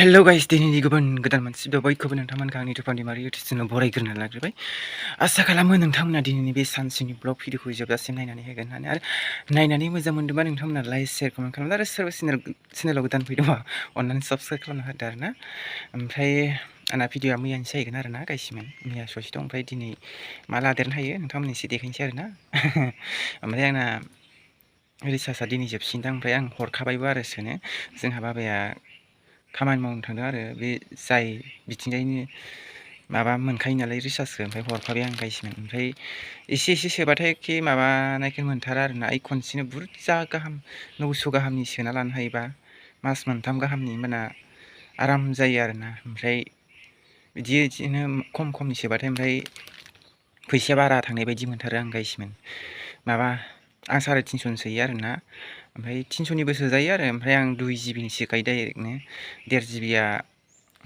हेल' guys दिनैनि गोदान मोनसे भिडिअ बयखौबो नोंथांमोनखौ आंनि टुपान्डिमारि इउटुब चेनेलाव बरायग्रोना लाग्रोबाय। आसा खालामो नोंथांमोना दिनैनि बे सानसेनि ब्लग भिडिअखौ जोबजासिम नायनानै होगोन होननानै आरो नायनानै मोजां मोनदोंबा नोंथांमोना लाइक शेयार कमेन्ट खालामदो आरो सोरबा चेनेलाव गोदान फैदोंबा अननानै साबस्क्राइब खालामना होदो आरो ना। ओमफ्राय आंना भिडिअआ मैयानिसो जाहैगोन आरो ना गाइसमोन मैया ससे दं ओमफ्राय दिनै मा लादेरनो हायो नोंथांमोननि एसे देखायनोसै आरो ना। ओमफ्राय आंना रिसार्जआ दिनै जोबसिनदां ओमफ्राय आं हरखाबायबो आरो सोनो जोंहा बाबाया खामानि मावनो थांदों आरो बे जाय बिथिंजायनि माबा मोनखायो नालाय रिसार्जखौ ओमफ्राय हरफाबाय आं गाइसमोन। ओमफ्राय एसे सोबाथाय एखे माबानायखौ मोनथारा आरो ना खनसेनो बुरजा गाहाम 900 गाहामनि सोना लानो हायोबा मास मोनथाम गाहामनि होमबाना आराम जायो आरो ना। ओमफ्राय बिदिनो खमनि सोबाथाय ओमफ्राय फैसाया बारा थांनाय बायदि मोनथारो आं गाइसमोन। माबा आं 350 सोयो आरो ना ओमफ्राय 300निबो सोजायो आरो ओमफ्राय आं 2 GB नि सोखायो डाइरेक्टनो 1.5 GBया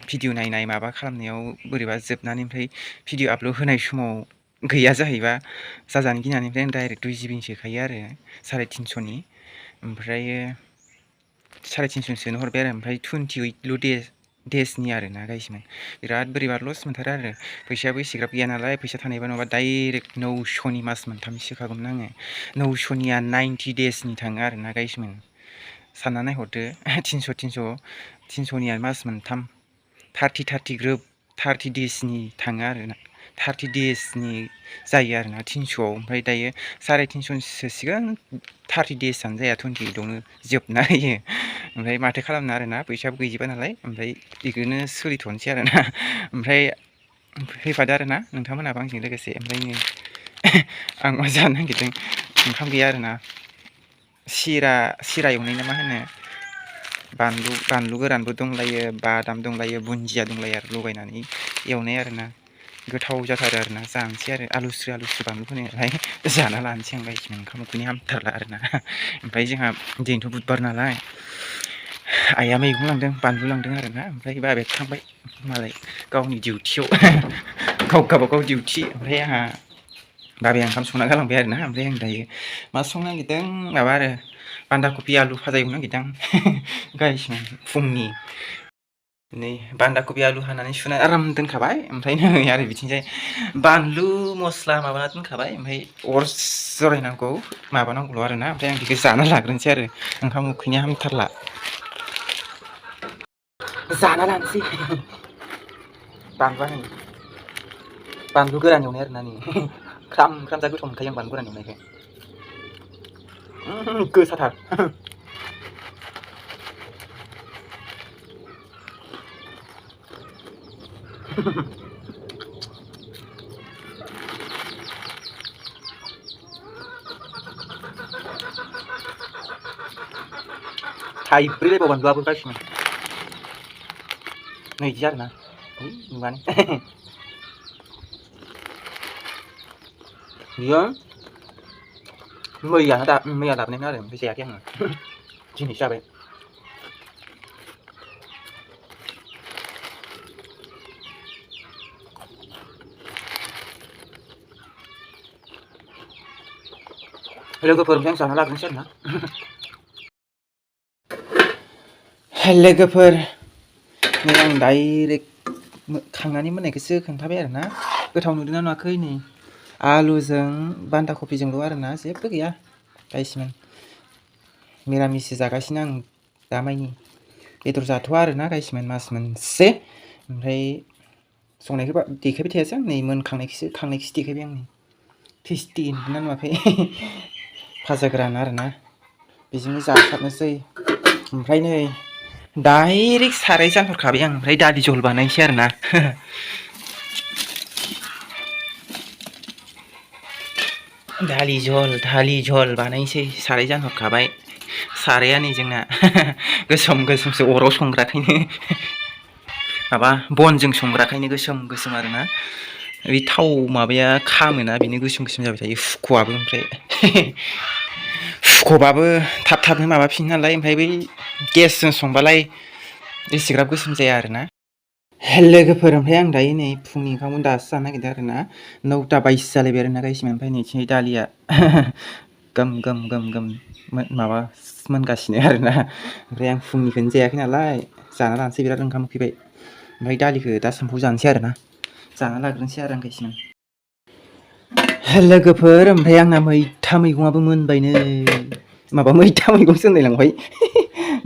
भिडिअ नायनाय माबा खालामनायाव बोरैबा जोबनानै ओमफ्राय भिडिअ आपल'ड होनाय समाव गैया जाहैबा जाजानो गिनानै ओमफ्राय आं डाइरेक्ट 2 GB नि सोखायो आरो 350नि ओमफ्रायो 350 सोनो हरबाय आरो ओमफ्राय 28ल' देसनि आरो ना गाइसमोन बिराद बोरैबा लस मोनथारो आरो फैसायाबो एसेग्राब गैया नालाय फैसा थानायबा नङाबा डाइरेक्ट 900नि मास मोनथाम सोखागौमोन आङो 900निया 90 देसनि थाङो आरो ना गाइसमोन सानना नायहरदो 300निया मास मोनथाम 30 ग्रोब 30 देसनि थाङो आरो ना 30 देसनि जायो आरो ना 300आव ओमफ्राय दायो 350 सोसिगोन 30 देसआनो जाया 28आवनो जोबना होयो ओमफ्राय माथो खालामनो आरो ना फैसाबो गैजोबा नालाय ओमफ्राय बेखौनो सोलिथ'नोसै आरो ना ओमफ्राय फैफादो आरो ना नोंथांमोनाबो आंजों लोगोसे ओमफ्राय नै आं मा जानो नागिरदों ओंखाम गैया आरो ना सिरा एवनाय ना मा होनो बानलु गोरानबो दंलायो बादाम दंलायो बुन्दिया दंलायो आरो लगायनानै एवनाय आरो ना गोथाव जाथारो आरो ना जानोसै आरो आलुस्रो बानलु होनायलाय जाना लानोसै आं गाइसमोन ओंखाम उखैनाया हामथारला आरो ना। ओमफ्राय जोंहा दिनैथ' बुधबार नालाय आइया मैगं लांदों बानलु लांदों आरो ना ओमफ्राय बाबाया थांबाय मालाय गावनि डिउटियाव गावबागाव डिउटि ओमफ्राय आंहा बाबाया ओंखाम संना गालांबाय आरो ना ओमफ्राय आं दायो मा संनो नागिरदों माबा आरो बान्दा कबि आलु भाजा एवनो नागिरदों गाइसमोन फुंनि नै बान्दा कबि आलु हानानै सुनानै आराम दोनखाबाय ओमफ्राय नै आरो बिथिंजाय बानलु मस्ला माबाना दोनखाबाय ओमफ्राय अर जरायनांगौ माबानांगौल' आरो ना ओमफ्राय आं बेखौ जाना लाग्रोनोसै आरो ओंखाम उखैनाया हामथारला जाना लानोसै बानलु गोरान एवनाय आरो ना नै ख्राम जा गोथाव मोनखायो आं बानलु गोरान एवनायखौ गोसाथार थाइब्रैलायबाव बानलुआबो गाइसमोन नै बिदि आरो ना नुबानो बियो मैया लाबोनायमोन आरो ओमफ्राय जायाखै आङो दिनैसो जाबाय लोगोफोर ओमफ्राय आं जाना लाग्रोनोसै आरो ना लोगोफोर नै आं डाइरेक्ट खांनानै मोननायखौसो खोन्थाबाय आरो ना गोथाव नुदोंना नुवाखै नै आलुजों बान्दा कबिजोंल' आरो ना जेबो गैया गाइसमोन मिरामिससो जागासिनो आं दामानि बेदर जाथ'वा आरो ना गाइसमोन मास मोनसे ओमफ्राय संनायखौ देखायबाय थायासै आं नै खांनायखौसो देखायबाय आं नै टेस्टि नुदोंना नुवाखै भाजा गोरान आरो ना बेजोंनो जासाबनोसै ओमफ्राय नै डाइरेक्ट साराय जानहरखाबाय आं ओमफ्राय दालि जहल बानायनोसै आरो ना दालि जहल बानायनोसै साराय जानहरखाबाय साराया नै जोंना गोसोमसो अराव संग्राखायनो माबा बनजों संग्राखायनो गोसोम आरो ना बे थाव माबाया खामोना बेनो गोसोम जाबाय थायो हुख'आबो ओमफ्राय हुख'बाबो थाबनो माबाफिनो नालाय ओमफ्राय बै गेसजों संबालाय एसेग्राब गोसोम जाया आरो ना लोगोफोर ओमफ्राय आं दायो नै फुंनि ओंखामखौ दासो जानो नागिरदों आरो ना 9:22 जालायबाय आरो ना गाइसमोन ओमफ्राय नै दालिया गम गम गम गम माबा मोनगासिनो आरोना ओमफ्राय आं फुंनिखौनो जायाखै नालाय जाना लानोसै बिराद ओंखाम उखैबाय ओमफ्राय दालिखौ दा सामफु जानोसै आरोना जाना लाग्रोनोसै आरो आं गासिनो लोगोफोर ओमफ्राय आंना मैथा मैगङाबो मोनबायनो माबा मैथा मैगंसो होनलायलांबाय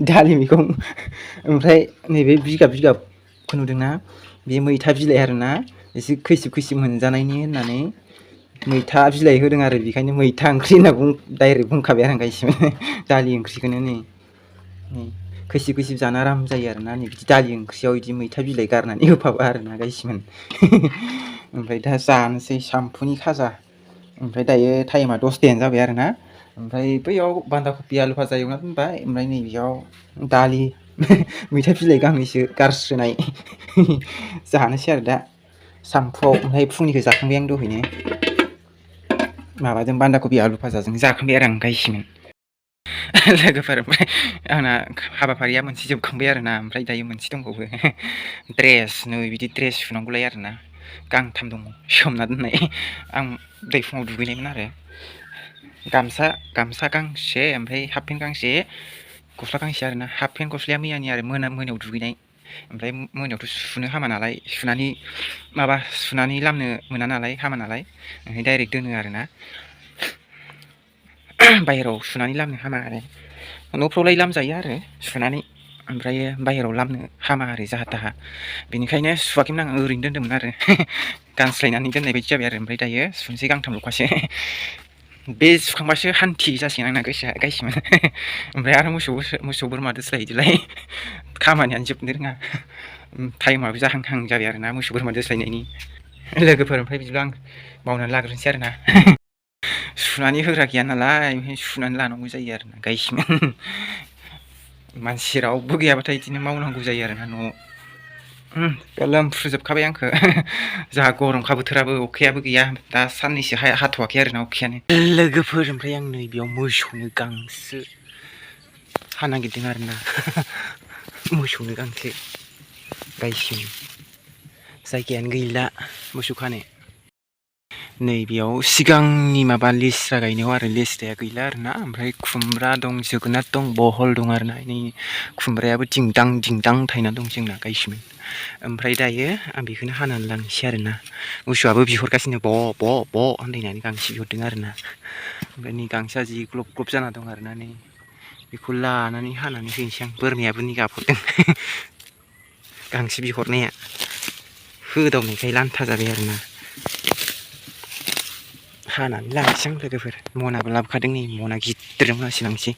दालि मैगं ओमफ्राय नैबे बिगाबखौ नुदोंना बे मैथा बिलाइ आरोना एसे खैसिब खैसिब मोनजानायनि होननानै मैथा बिलाइ होदों आरो बेखायनो मैथा ओंख्रि होनना डाइरेक्ट बुंखाबाय आरो आं गासिबो दालि ओंख्रिखौनो नै खैसिब खैसिब जानो आराम जायो आरोना नै बिदि दालि ओंख्रियाव बिदि मैथा बिलाइ गारनानै होफाबा आरोना गायसिमोन ओमफ्राय दा जानोसै सामफुनि खाजा ओमफ्राय दायो टाइमा 10थायानो जाबाय आरोना ओमफ्राय बैयाव बान्दा कबि आलु भाजा एवना दोनबाय ओमफ्राय नैबेयाव दालि मैथा बिलाइ गांनैसो गारस्रोनाय जानोसै आरो दा सामफुआव ओमफ्राय फुंनिखौ जाखांबाय आं दहायनो माबाजों बान्दा कबि आलु भाजाजों जाखांबाय आरो आं गायसिमोन लोगोफोर ओमफ्राय आंना हाबाफारिया मोनसे जोबखांबाय आरोना ओमफ्राय दायो मोनसे दंबावो ड्रेस नै बिदि ड्रेस सुनांगौलाय आरोना गांथाम दङ सोमना दोननाय आं दै फुङाव दुगैनायमोन आरो गामसा गांसे ओमफ्राय हाफ पेन्ट गांसे गस्ला गांसे आरोना हाफ पेन्ट गस्लाया मैयानि आरो मोनायाव दुगैनाय ओमफ्राय मोनायावथ' सुनो हामा नालाय सुनानै लामनो मोना नालाय हामा नालाय ओमफ्राय डाइरेक्ट दोनो आरोना बाहेरायाव सुनानै लामनो हामा आरो न'फ्रावलाय लामजायो आरो सुनानै ओमफ्रायो बाहेरायाव लामनो हामा आरो जाहा थाहा बेनिखायनो सुवाखैमोन आं ओरैनो दोन्दोंमोन आरो गानस्लायनानै दोननाय बायदि जाबाय आरो ओमफ्राय दायो सुनोसै गांथामल'खासो बे सुखांबासो हान्थि जासिगोन आंना गोसोआ गायसिमोन ओमफ्राय आरो मोसौ बोरमा दोस्लायहैदोलाय खामानियानो जोबनो रोङा टाइमाबो जाहांहां जाबाय आरोना मोसौ बोरमा दोस्लायनायनि लोगोफोर ओमफ्राय बिदिब्ला आं मावनानै लाग्रोनोसै आरोना सुनानै होग्रा गैया नालाय ओंखायनो सुनानै लानांगौ जायो आरोना गायसिमोन मानसि रावबो गैयाबाथाय बिदिनो मावनांगौ जायो आरोना न'आव गोलोमफ्रुजोबखाबाय आंखौ जोंहा गरमखा बोथोराबो अखायाबो गैया दा साननैसो हाथ'वाखै आरोना अखायानो लोगोफोर ओमफ्राय आं नैबेयाव मोसौनो गांसो हानो नागिरदों आरोना मोसौनो गांसो गायसिम जायगायानो गैला मोसौ खानो नैबेयाव सिगांनि माबा लेस्रा गायनायाव आरो लेस्राया गैला आरोना ओमफ्राय खुमब्रा दं जोगोनार दं बहल दं आरोना नै खुमब्रायाबो दिंदां थायना दं जोंना गायसिमोन ओमफ्राय दायो आं बेखौनो हानानै लांनोसै आरोना मोसौआबो बिहरगासिनो ब' होनलायनानै गांसो बिहरदों आरोना ओमफ्राय नै गांसोआ जि ग्लब ग्लब जाना दं आरोना नै बेखौ लानानै हानानै होनोसै आं बोरमायाबो नै गाबहरदों गांसो बिहरनाया होदावनायखाय लान्था जाबाय आरोना हानानै लानोसै आं लोगोफोर मनाबो लाबोखादों नै मना गिदिरजों हासिलांसै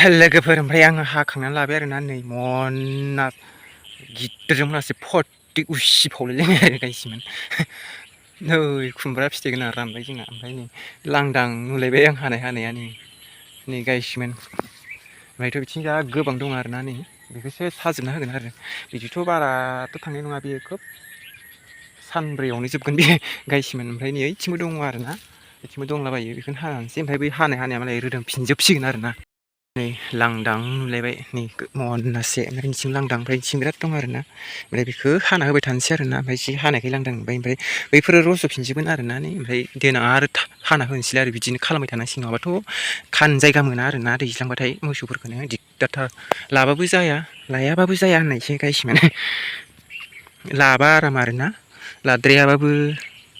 लोगोफोर ओमफ्राय आङो हाखांनानै लाबाय आरोना नै मना गिदिरजों मोनासै फर्ति उसिफावलायलायनाय आरो गायसिमोन नै खुमब्रा फिथाइ गोनां रानबाय जोंना ओमफ्राय नै लांदां नुलायबाय आं हानाया नै गायसिमोन ओमफ्रायथ' बिथिं जा गोबां दं आरोना नै बेखौसो साजोबना होगोन आरो बिदिथ' बाराथ' थांनाय नङा बेयो खोब सानब्रैयावनो जोबगोन बे गायसिमोन ओमफ्राय नै ओइथिंबो दङ आरोना बिथिंबो दंलाबायो बेखौनो हानांसै ओमफ्राय बै हानाया मालाय रोदोमफिनजोबसिगोन आरोना नै लांदां नुलायबाय नै मनासे ओमफ्राय बिथिं लांदां ओमफ्राय बिथिं बिराद दं आरोना ओमफ्राय बेखौ हाना होबाय थानोसै आरोना ओमफ्य एसे हानायखाय लांदां नुबाय ओमफ्राय बैफोरो रज'फिनजोबगोन आरोना नै ओमफ्राय देनां आरो हाना होनोसैलाय आरो बिदिनो खालामबाय थानांसिगोन नङाबाथ' खानो जायगा मोना आरोना दैज्लांबाथाय मोसौफोरखौनो दिगदारथार लाबाबो जाया लायाबाबो जाया होननायसो गायसिमोन लाबा आराम आरोना लाद्रायाबाबो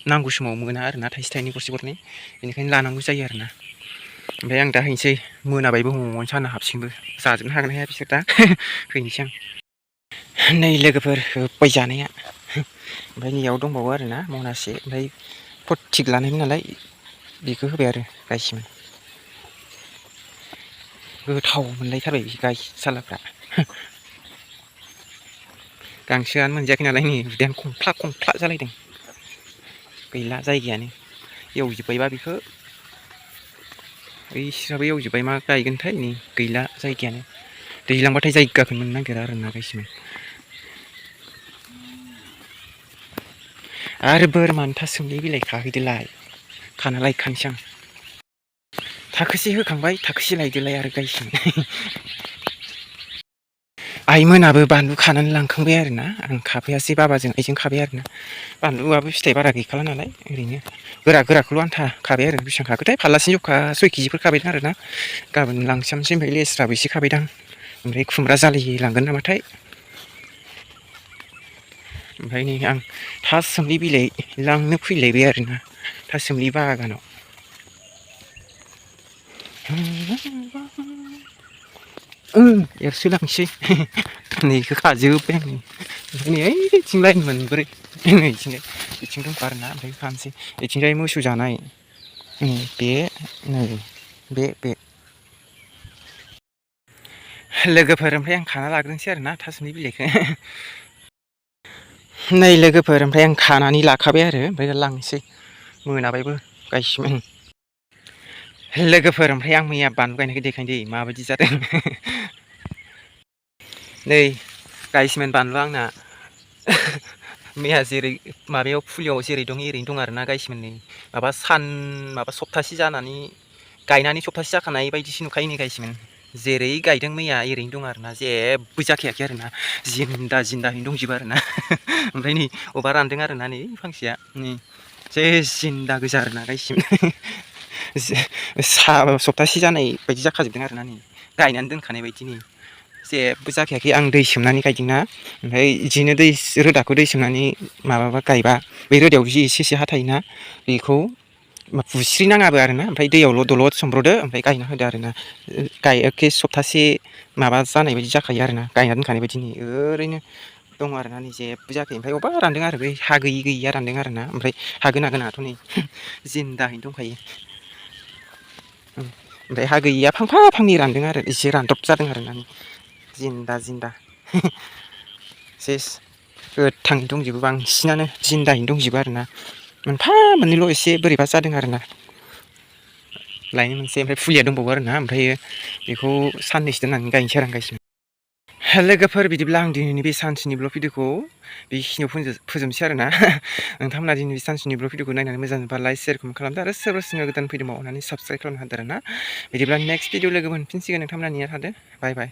नांगौ समाव मोना आरोना थाइसे थाइनै गरसे गरनै बेनिखायनो लानांगौ जायो आरोना ओमफ्राय आं दा हैनोसै मोनाबायबो हमनो साना हाबसिगोनबो जाजोबनो हागोन हाया बिसोर दा हैनोसै आं नै लोगोफोर होब्बाय जानाया ओमफ्राय नैयाव दंबावो आरोना मनासे ओमफ्राय फर्तिक लानायमोन नालाय बेखौ होबाय आरो गायसिमोन गोथाव मोनलायथारबाय गाय सालाफ्रा गांसोआनो मोनजायाखै नालाय नै उदैयानो खंख्ला जालायदों गैला जायगायानो एवजोब्बायबा बेखौ ओइसिराबो एवजोब्बाय मा गायगोनथाय नै गैला जायगायानो दैज्लांबाथाय जायगाखौनो मोननो नागिरा आरोना गायसिनो आरो बोरमानो थासुमलि बिलाइ खाहैदोलाय खाना लायखानोसै आं थाखोसे होखांबाय थाखोसे लायदोलाय आरो गायसिनो आइमोनाबो बानलु खानानै लांखांबाय आरोना आं खाफैयासै बाबाजों आइजों खाबाय आरोना बानलुआबो फिथाइ बारा गैखाला नालाय ओरैनो गोराखौल' आन्था खाबाय आरो बेसेबां खाखोथाय फारलासेनि जखा 6 केजिफोर खाबायदां आरोना गाबोन लांसामसै ओमफ्राय लेस्राबो एसे खाबायदां ओमफ्राय खुमब्रा जालि लांगोन नामाथाय ओमफ्राय नै आं थासुमलि बिलाइ लांनो फैलायबाय आरोना थासुमलि बागानाव एरसोलांसै नैखौ खाजोब्बाय आं ओमफ्राय नै ओइथिं लाइन मोनब्रै बिथिं दंखा आरोना ओमफ्राय खानोसै बिथिंजाय मोसौ जानाय बे नै बे लोगोफोर ओमफ्राय आं खाना लाग्रोनोसै आरोना थासुमलि बिलाइखौ नै लोगोफोर ओमफ्राय आं खानानै लाखाबाय आरो ओमफ्राय दा लांसै मोनाबायबो गायसिगोन लोगोफोर ओमफ्राय आं मैया बानलु गायनायखौ देखायनोसै माबायदि जादों नै गायसैमोन बानलु आंना मैया जेरै माबायाव फुलियाव जेरै दं एरैनो दं आरोना गायसैमोन नै माबा सप्तासे जानानै गायनानै सप्तासे जाखानाय बायदिसो नुखायो नै गायसैमोन जेरै गायदों मैया एरैनो दं आरोना जेबो जाखायाखै आरोना जिन्दायैनो दंजोबो आरोना ओमफ्राय नै अबेबा रानदों आरोना नै फांसेया नै सेस जिन्दा गोजा आरोना गायसिमोन सप्तासे जानाय बायदि जाखाजोबदों आरोना नै गायनानै दोनखानाय बायदि नै जेबो जाखायाखै आं दै सोमनानै गायदोंना ओमफ्राय बिदिनो रोदाखौ दै सोमनानै माबाबा गायबा बे रोदायाव जि एसे हा थायोना बेखौ बुस्रि नाङाबो आरोना ओमफ्राय दैयावल' दलद सोमब्रदो ओमफ्राय गायना होदो आरोना एखे सप्तासे माबा जानाय बायदि जाखायो आरोना गायना दोनखानाय बायदि नै ओरैनो दङ आरोना नै जेबो जायाखै ओमफ्राय अबेबा रानदों आरो बै हा गैयिया रानदों आरोना ओमफ्राय हा गोनाङाथ' नै जिन्दायैनो दंखायो ओमफ्राय हा गैयिया फांफा फांनै रानदों आरो एसे रानदब जादों आरोना जिन्दा सेस गोथाङै दंजोबो बांसिनानो जिन्दायैनो दंजोबो आरोना मोनफा मोननैल' एसे बोरैबा जादों आरोना लायनो मोनसे ओमफ्राय फुलिया दंबावो आरोना ओमफ्रायो बेखौ साननैसो दोननानै गायनोसै आरो आं गायसिनो लोगोफोर बिदिब्ला आं दिनैनि बे सानसेनि ब्लग भिडिअखौ बेखिनियाव फोजोबनोसै आरोना नोंथांमोना दिनै बे सानसेनि ब्लग भिडिअखौ नायनानै मोजां मोनबा लाइक शेयार कमेन्ट खालामदो आरो सोरबा सोरबा गोदान फैदोंबा अननानै साबस्क्राइब खालामनो हादों आरोना बिदिब्ला नेक्स्ट भिडिअ लोगो मोनफिनसिगोन नोंथांमोना नेना थादो बाय बाय